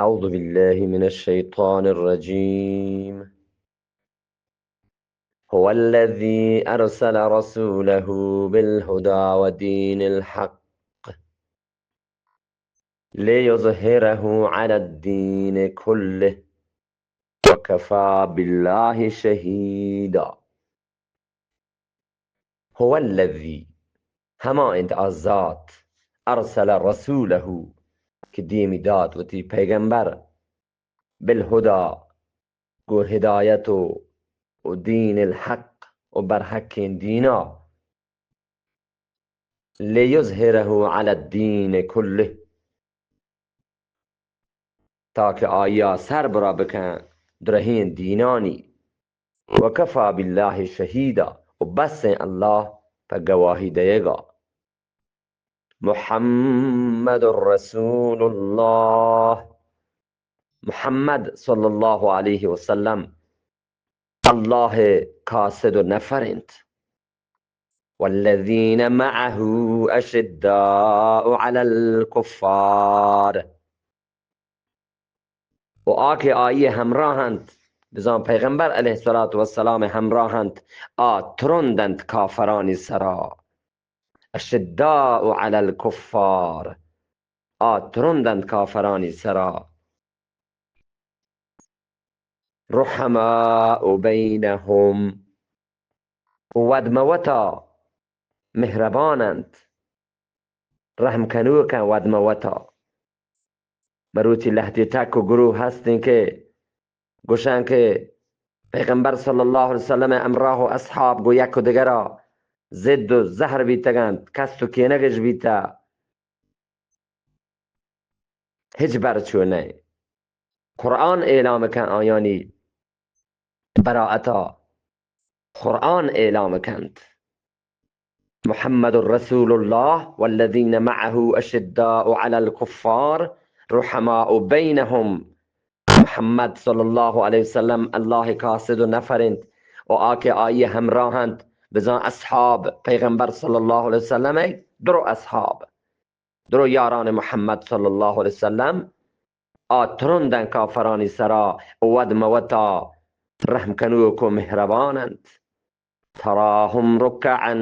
أعوذ بالله من الشيطان الرجيم. هو الذي أرسل رسوله بالهدى ودين الحق ليظهره على الدين كله وكفى بالله شهيدا. هو الذي، ہما انت آ ذات، ارسل رسوله، کہ دیمی دات وتی پیغمبر، بالهدى، گوں ہدایت و، و دین الحق، و برحقیں دینا، ليظهره على الدين كله، تاکہ آئیا سر برا بکن درہیں دینانی، وكفى بالله شهيدا، و بس ایں اللہ پہ گواہی دئیگا۔ محمد رسول اللہ، محمد صلی اللہ علیہ وسلم اللہ قاصد و نفر انت۔ والذين معه أشداء على الكفار، و آ کہ آئی ہمراہ انت، بزاں پیغمبر علیہ الصلوۃ والسلام ہمراہ انت، آ ترند انت کافرانی سرا۔ أشداء على الكفار، آ ترند انت کافرانی سرا۔ رحماء بينهم، ودموتا مہربان انت، رحم کنوک انت ودموتا۔ مروچی لہتے ٹک و گروہ ہستیں کہ گوشاں کہ پیغمبر صلی اللہ علیہ وسلم ہمراہ و اصحاب گو یک و دگرا ضد و زہر بیتگنت، کست و کینگش بیتا۔ ہچبر چو نئے۔ قرآن اعلام کن آیانی براءتا۔ قرآن اعلام کنت۔ محمد رسول الله والذين معه أشداء على الكفار رحماء بينهم۔ محمد صلی اللہ علیہ وسلم اللہ قاصد و نفر انت و آ کہ آئی ہمراہ انت، بزاں اصحاب پیغمبر صلی اللہ علیہ وسلم، درو اصحاب، درو یاران محمد صلی اللہ علیہ وسلم، آ ترندن کافرانی سرا، ودموتا رحم کنوک و مہربان انت۔ تراهم ركعا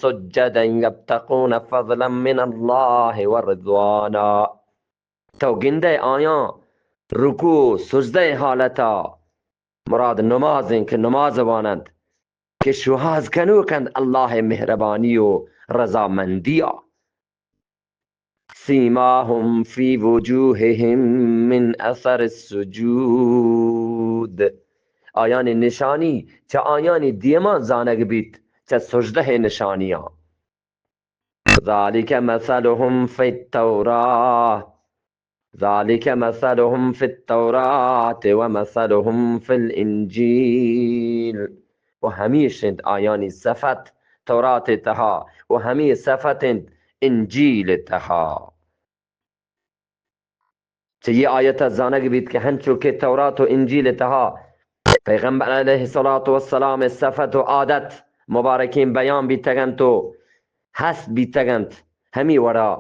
سجدا يبتغون فضلا من الله ورضوانا۔ تو گندئے آیاں رکوع و سجدہ حالتا، مراد نماز انت کہ نماز واننت، کہ شوہاز کنوک انت اللہ مہربانی و رضامندیا۔ سيماهم في وجوههم من أثر السجود۔ آیانی نشانی چہ آیانی دیما زانگ بیت، چہ سجدہ نشانیاں۔ ذلك مثلهم في التوراة، ذلك مثلهم في التوراة ومثلهم في الإنجيل۔ و ہمیش انت آیانی صفت تورات تہا و ہمی صفت انت انجیل تہا۔ چہ یہ آیت زانگ بیت کہ ہنچو کہ تورات و انجیل تہا پیغمبر علیہ الصلوۃ والسلام صفت و عادت مبارکین بیان بیتگنت و ہست بیتگنت، ہمی وڑا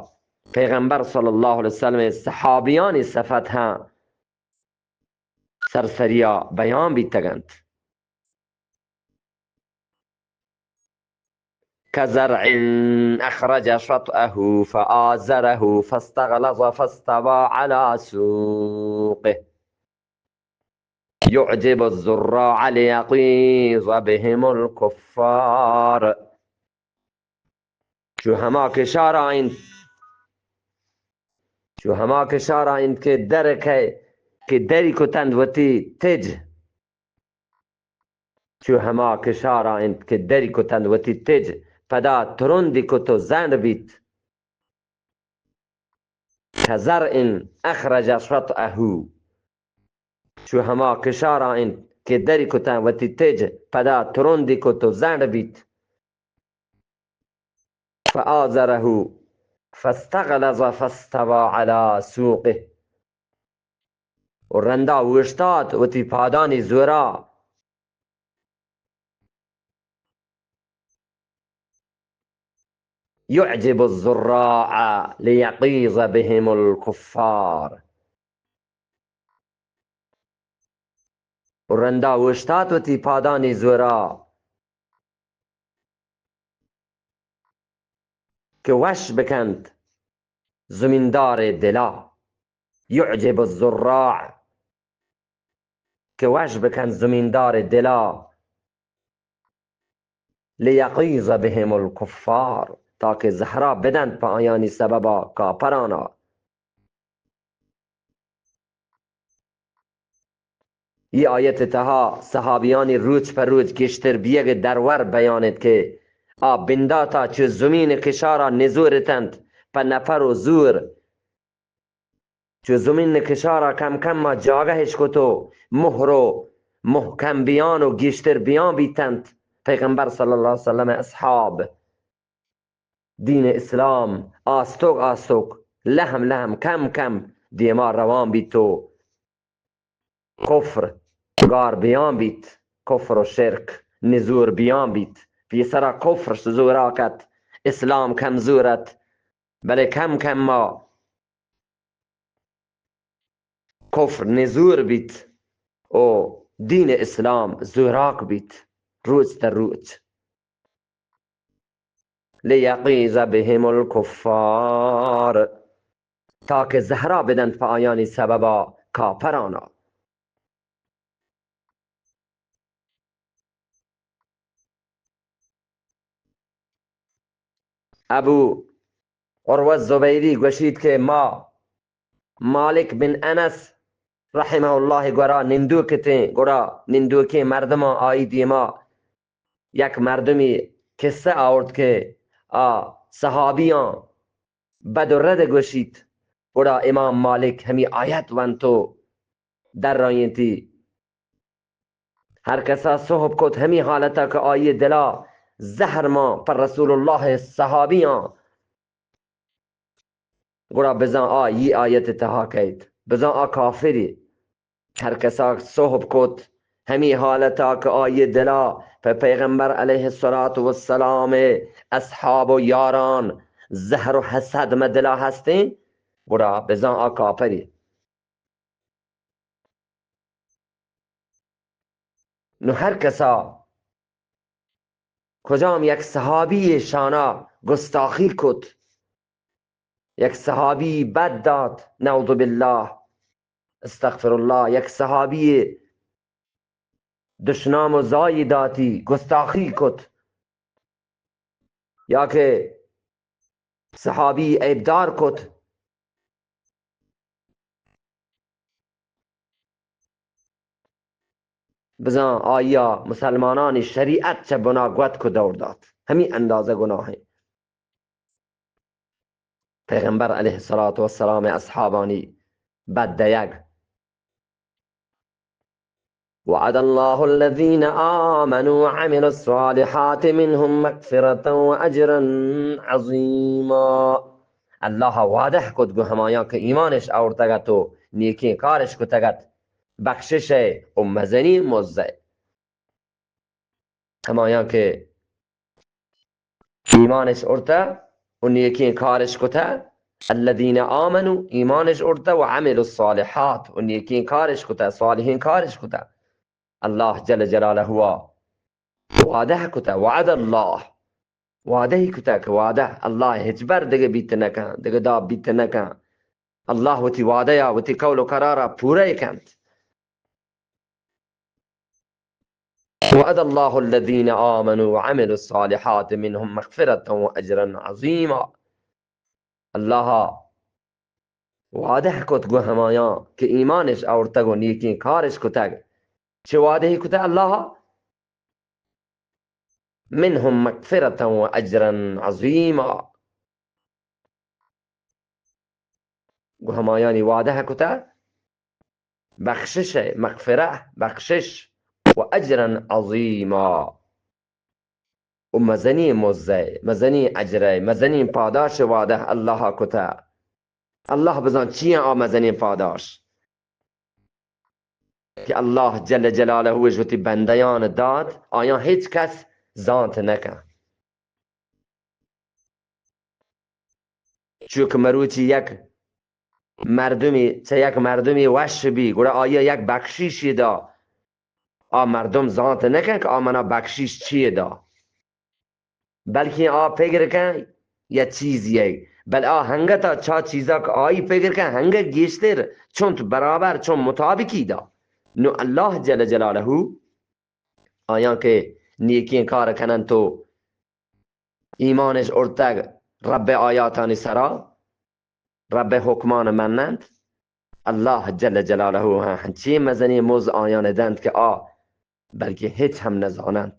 پیغمبر صلی اللہ علیہ وسلم صحابیانی صفت ہاں سرسریا بیان بیتگنت۔ كزرع أخرج شطأه فآزره فاستغلظ فاستوى على سوقه يعجب الزراع ليغيظ بهم الكفار۔ چو ہما کشارا انت، چو ہما کشارا انت کہ در کئے، کہ دری کتنت وتی تج۔ چو ہما کشارا انت کہ دری کتنت وتی تج، پدا ترندی کت و زنڈ بیت۔ كزرع أخرج شطأه۔ چو ہما کشارا انت کہ دری کتنت وتی تج، پدا ترندی کت و زنڈ بیت۔ فآزره فاستغلظ فاستوى على سوقه۔ و رندا اوشتات وتی پادانی زورا۔ يعجب الزراع ليغيظ بهم الكفار۔ و رندا اوشتات وتی پادانی زورا کہ وش بکنت زمیندار دلا، یعجب الزراع، کہ وش بکنت زمیندار دلا، لیغیظ بهم الکفار، تاکہ زہرا بدنت پہ آیانی سببا کافرانا۔ اے آیت تہا صحابیانی روچ پہ روچ گیشتر بیگ درور بیان انت کہ آ بنداتا چو زمین کشارا نزورتنت پہ نفر و زور، چو زمین کشارا کم کم ما جاگہش کت و مہر و محکم بیان و گیشتر بیان بیتنت۔ پیغمبر صلی اللہ علیہ وسلم اصحاب دین اسلام آستک آستک، لہم لہم، کم کم دیما روان بیت و کفر گار بیان بیت، کفر و شرک نزور بیان بیت۔ پیسرا کفر زوراک ات، اسلام کمزور ات، بلے کم کم ما کفر نزور بیت و دین اسلام زوراک بیت روچ در روچ۔ لیغیظ بهم الکفار، تاکہ زہرا بدنت پہ آیانی سببا کافرانا۔ ابو عروہ زبیری گوشیت کہ ما مالک بن انس رحمہ اللہ گورا نندوک اتیں، گڑا نندوکیں مردماں آئی دیما یک مردمی قصہ آورت کہ آ صحابیاں بد و رد گوشیت، گڑا امام مالک ہمی آیت ونت و درائینتی۔ ہر کسا سہب کت ہمی حالتا کہ آئی دلا زہر مان پر رسول اللہ صحابیاں، گڑا بزاں آ ای آیت تہا کئیت، بزاں آ کافری۔ ہر کسا سہب کت ہمی حالتا کہ آئی دلا پہ پیغمبر علیہ الصلوۃ والسلام اصحاب و یاران زہر و حسد مہ دلا ہستیں، گڑا بزاں آ کافری۔ نو ہر کسا کجام یک صحابی شانا گستاخی کت، یک صحابی بد دات، نعوذ باللہ، استغفر اللہ، یک صحابی دشنام و زائی داتی، گستاخی کت، یا کہ صحابی عیبدار کت، بزاں آئیا مسلمانانی شریعت چہ بنا گوتک و دور دات۔ ہمی اندازہ گناہ ہیں۔ پیغمبر علیہ الصلوۃ والسلام اصحابانی بد دیگ۔ وعد الله الذين آمنوا وعملوا الصالحات منهم مغفرة وأجرا عظيما۔ اللہ وعدہ کت گو ہمایاں کہ ایمانش آورتگ ات و نیکیں کارش کتگ ات، بخشش ء و مزنیں مزد ء۔ ہمایاں کہ ایمانش آورتہ و نیکیں کارش کتہ، الذین آمنوا، ایمانش آورتہ، و عملوا الصالحات، و نیکیں کارش کتہ، صالحیں کارش کتہ۔ اللہ جل جلالہ وا وعدہ کتہ، وعد اللہ، وعدہ کتہ کہ وعدہ اللہ ہچبر دگہ بیت نہ کن، دگہ داب بیت نہ کن۔ اللہ وتی وعدہ یا وتی قول و قرارا پورہ کنت۔ وعد الله الذين آمنوا وعملوا الصالحات منهم مغفرة وأجرا عظيما۔ اللہ وعدہ کت گو ہمایاں کہ ایمانش آورتگ و نیکیں کارش کتگ۔ چہ وعدہ کتہ اللہ؟ منهم مغفرة وأجرا عظيما۔ گو ہمایانی وعدہ کتہ بخشش ء، مغفرہ، بخشش، و اجرا عظیما، و مزنیں مزہ، مزنیں اجرہ، مزنیں پاداش وعدہ اللہ کتہ۔ اللہ بزان چیاں آ مزنیں پاداش کہ اللہ جل جلالہ وتی بندیان دات، آیاں ہچ کس زانت نہ کن۔ چوک مروچی یک مردمی، چہ یک مردمی وش بی، گڑا آیا یک بخشیشی دا۔ آ مردم زانت نہ کن کہ آ منا بخشیش چیے دا، بلکیں آ پگر کن یا چیزی ئے، بل آ ہنگتا چا چیزا کہ آئی پگر کن ہنگہ گیشتر چنت برابر چون مطابقی دا۔ نو اللہ جل جلالہ آیاں کہ نیکیں کار کننت و ایمانش ارتگ رب آیاتانی سرا، رب حکمان مننت، اللہ جل جلالہ ہنچیں مزنیں مز آیان دنت کہ آ بلکہ ہچ ہم نزاننت۔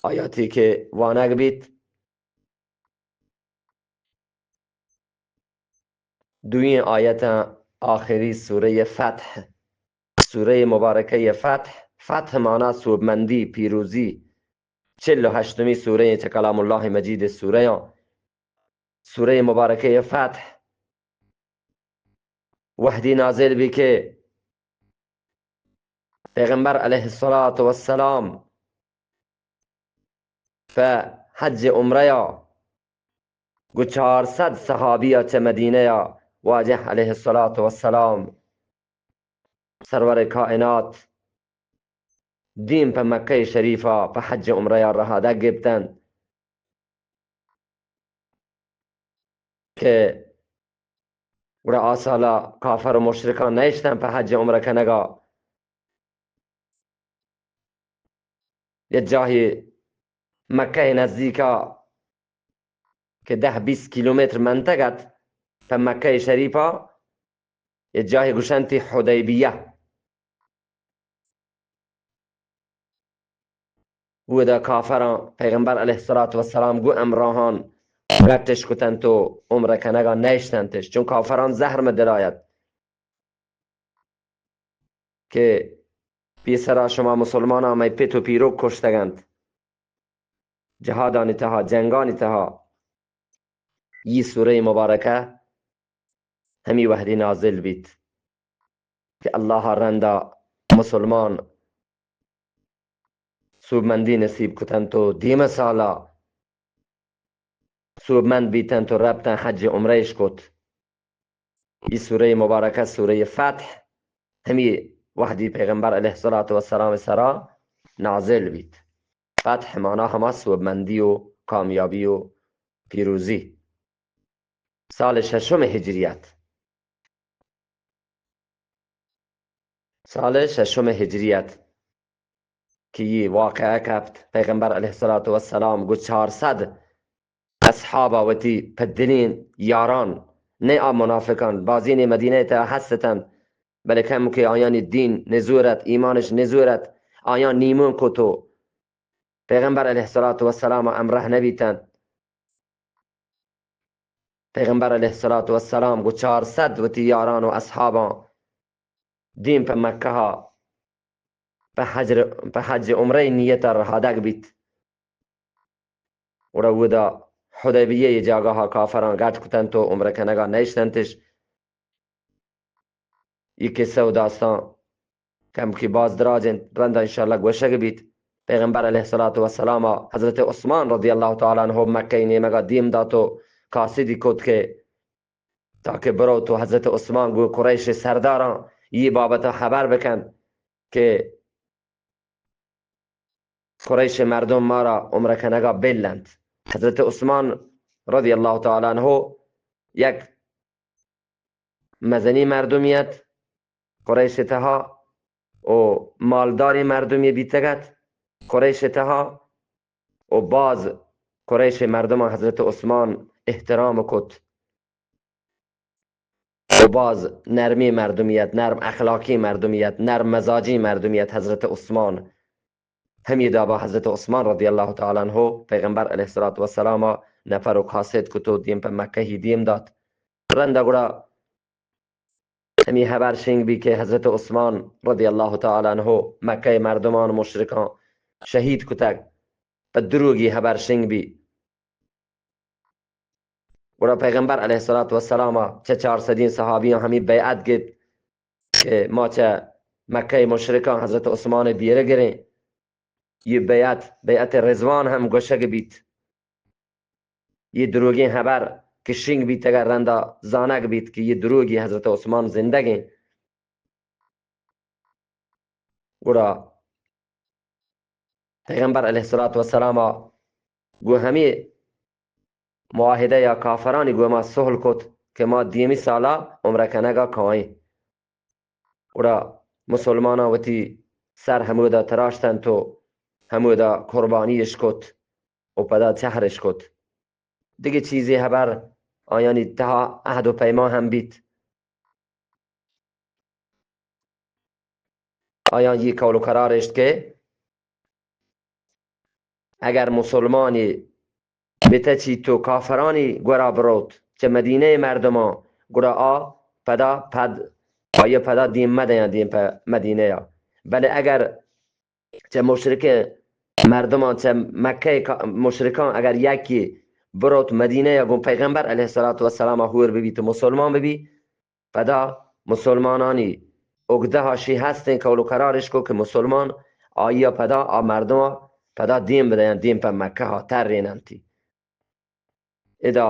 آیاتی کہ وانگ بیت، دوئیں آیتاں آخری سورہ فتح، سورہ مبارکہ فتح، فتح مانا سوبمندی، پیروزی، چل و ہشتمی سورہ چہ کلام اللہ مجید سورہ، سورہ مبارکہ فتح وحدی نازل بی کہ پیغمبر علیہ الصلاة والسلام پہ حج عمرہ یا گو چار صد صحابی یا چہ مدینہ یا واجہ علیہ الصلاة والسلام سرور کائنات دیم پہ مکہ شریفہ پہ حج عمرہ یا رہادگ گپتن کہ گڑا آ سالا کافر و مشرکان نیشتن پہ حج عمرہ کنگا۔ یک جاہے مکہ نزدیکا کہ دہ بیست کیلومتر منطقہ ات پہ مکہ شریفا، یک جاہے گوشنتی حدیبیہ۔ اودا کافراں پیغمبر علیہ الصلاة والسلام گوں ہمراہان گٹش کتنت و عمرہ کنگا نیشتنتش، چون کافران زہر مہ دلایت کہ پیسرا شما مسلماناں مئے پت و پیروک کشتگنت جہادانی تہا، جنگانی تہا۔ ای سورہ مبارکہ ہمی وحدی نازل بیت کہ اللہ رندا مسلمان سوبمندی نصیب کتنت و دیمہ سالا سوبمند بیتنت و رپتن حج عمرہ اش کت۔ ای سورہ مبارکہ سورہ فتح ہمی وحدی پیغمبر علیہ الصلاة والسلام سرا نازل بیت۔ فتح مانا ہما سوبمندی و کامیابی و پیروزی۔ سال ششم ہجریت، سال ششم ہجریت کہ یہ واقعہ کپت، پیغمبر علیہ الصلاة والسلام گو چار صد اصحابا وتی پہ دلین یاران، نہ آ منافقان، بازین مدینہ تہا ہستن، بلے کم کہ آیانی دین نزورت، ایمانش نزورت، آیان نیمون کت و پیغمبر علیہ الصلاة والسلام امرہ نبیتن۔ پیغمبر علیہ الصلاة والسلام گو چار صد وتی یاران و اصحاباں دیم پہ مکہ پہ حج، پہ حج عمرہ نیت رہادگ بیت۔ گڑا اودا حدیبیہ یہ جاگہ کافراں گٹ کتنت و عمرہ کنگا نیشتنتش۔ ای قصہ و داستان کمکی باز دراج انت، رندا انشاءاللہ گوشگ بیت۔ پیغمبر علیہ الصلاة والسلام حضرت عثمان رضی اللہ تعالی عنہ مکہ نیمگا دیم دات و قاصدی کت کہ تاکہ برو تو حضرت عثمان گو قریش سرداراں یہ بابت خبر بکن کہ قریش مردم مارا عمرہ کنگا بل انت۔ حضرت عثمان رضی اللہ تعالی عنہ یک مزنی مردمی ات قریش تہا و مالداری مردمی بیتگ ات قریش تہا و باز قریش مردم حضرت عثمان احترام کت۔ و باز نرمی مردمی ات، نرم اخلاقی مردمی ات، نرم مزاجی مردمی ات حضرت عثمان۔ ہمی دابا حضرت عثمان رضی اللہ تعالی عنہ پیغمبر علیہ الصلاة والسلام نفر و قاصد کت و دیم پہ مکہ ہی دیم دات۔ رندا گڑا ہمی خبر شنگ بی کہ حضرت عثمان رضی اللہ تعالی عنہ مکہ مردمان مشرکان شہید کتگ، پہ دروگی خبر شنگ بی۔ گڑا پیغمبر علیہ الصلاة والسلام چہ چار صدیں صحابیاں ہمی بیعت گپت کہ ما چہ مکہ مشرکاں حضرت عثمان بیرہ گریں۔ یہ بیعت، بیعت رضوان ہم گوشگ بیت۔ یہ دروگیں خبر کہ شنگ بیت، اگر رندا زانگ بیت کہ یہ دروگی، حضرت عثمان زندگ ایں۔ گڑا پیغمبر علیہ الصلوۃ والسلام گو ہمے معاہدہ یا کافرانی گو ما صلح کت کہ ما دیمی سالا عمرہ کنگا کائیں۔ گڑا مسلماناں وتی سر ہمودا تراشتنت و ہمودا قربانی اش کت و پدا چہر اش کت۔ دگہ چیزے ہبر آیانی تہا عہد و پیمان ہم بیت۔ آیاں یہ قول و قرار اشت کہ اگر مسلمانی بتچیت و کافرانی گورا بروت چہ مدینہ مردمان، گڑا آ پدا پد، آیا پدا دیم مدیاں دیم پہ مدینہ۔ بلے اگر چہ مشرکیں مردمان، چہ مکہ کا-، مشرکان اگر یکی بروت مدینہ یا گوں پیغمبر علیہ الصلوۃ والسلام ہور ببی تو مسلمان ببی، پدا مسلمانانی اگدہ شی ہستیں قول و قرارش کو کہ مسلمان آیا پدا آ مردم پدا دیم بدیاں، دیم پہ مکہ ها تریننتی۔ ادا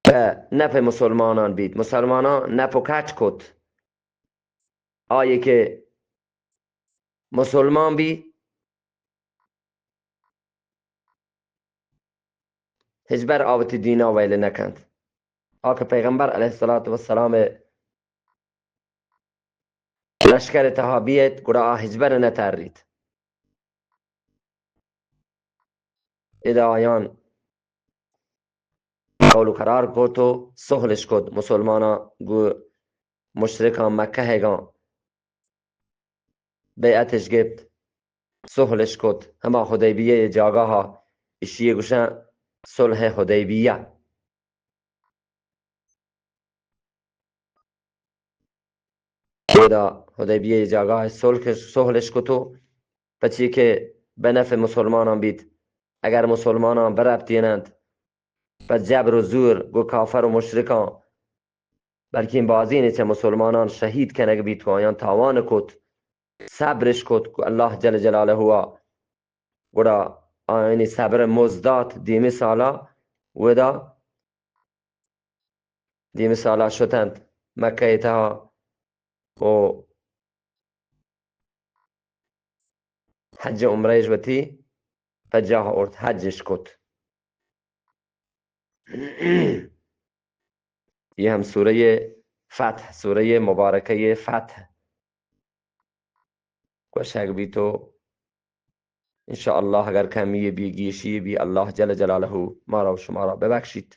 پہ نپ مسلمانان بیت، مسلمانان نپ و کٹ کت۔ آئی کہ مسلمان بی، ہچبر آ وتی دینا ویل نکنت۔ آ کہ پیغمبر علیہ الصلوۃ والسلام لشکر تہا بیت، گڑا آ ہچبر نہ تریت۔ ادا آیان قول و قرار کت و صلحش کت، مسلماناں گو مشرکاں مکہ گاں بیعتش گپت، صلحش کت، ہما حدیبیہ جاگاہا، اشی گوشن صلح حدیبیہ۔ ادا حدیبیہ جاگاہ صلح، صلحش کتو، پچی کہ بہ نفع مسلمانان بیت۔ اگر مسلمانان برپتیننت پہ جبر و زور گو کافر و مشرکان، بلکیں بازینے چہ مسلمانان شہید کنگ بیت و آیان تاوان کت، صبرش کت گو اللہ جل جلالہ وا، گڑا آیانی صبر مزد دات۔ دیمی سالا ودا دیمی سالا شتنت مکہ تہا و حج عمرہ اش وتی پجاہ آورت، حجش کت۔ یہ ہم سورہ فتح، سورہ مبارکہ فتح گوشگ بیت و انشاءاللہ اگر کمی بی، گیشی بی، اللہ جل جلالہ مارا و شمارا ببخشیت۔